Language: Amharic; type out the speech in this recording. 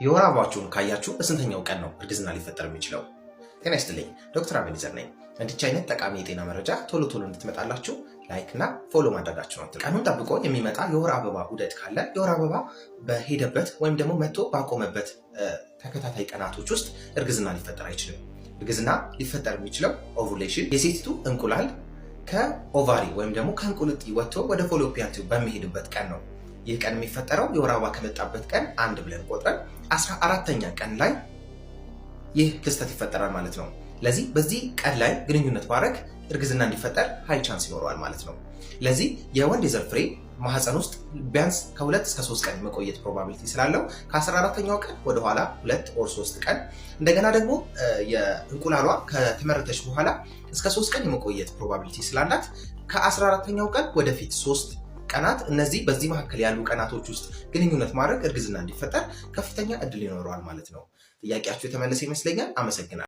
የወር አበባችሁን ካያችሁ በስንተኛው ቀን ነው እርግዝና ሊፈጠር የሚችለው? ጤና ይስጥልኝ፣ ዶክተር አቤኔዘር ነኝ። እንዲች አይነት ጠቃሚ የጤና መረጃ ቶሎ ቶሎ እንድትመጣላችሁ like እና follow ማድረጋችሁ ነው። ቀኑን ጠብቆ የሚመጣ የወር አበባ ዑደት ካለ የወር አበባ በሄደበት ወይም ደግሞ መጥቶ ባቆመበት ተከታታይ ቀናቶች ውስጥ እርግዝና ሊፈጠር አይችልም። እርግዝና ሊፈጠር የሚችለው ovulation የሴቲቱ እንቁላል ከ ovary ወይም ደግሞ ከእንቁልጢ ወጥቶ ወደ fallopian tube በሚሄድበት ቀን ነው። ይህ ቀን የሚፈጠረው የወር አበባ ከመጣበት ቀን አንድ ብለን ቆጥረን 14ተኛ ቀን ላይ ይህ ክስተት ይፈጠራል ማለት ነው። ለዚህ በዚህ ቀን ላይ ግንኙነት ማድረግ እርግዝና እንዲፈጠር high chance ይኖረዋል ማለት ነው። ለዚህ የወንድ የዘር ፍሬ ማህፀን ውስጥ ቢያንስ ከ2 እስከ 3 ቀን መቆየት probability ስላለው ከ14ተኛው ቀን ወደኋላ 2 or 3 ቀን፣ እንደገና ደግሞ የእንቁላሏ ከተመረተች በኋላ እስከ 3 ቀን የመቆየት probability ስላላት ከ14ተኛው ቀን ወደፊት 3 ቀናት፣ እነዚህ በዚህ መካከል ያሉ ቀናቶች ውስጥ ግንኙነት ማድረግ እርግዝና እንዲፈጠር ከፍተኛ እድል ይኖረዋል ማለት ነው። ጥያቄያችሁ የተመለሰ ይመስለኛል። አመሰግናለሁ።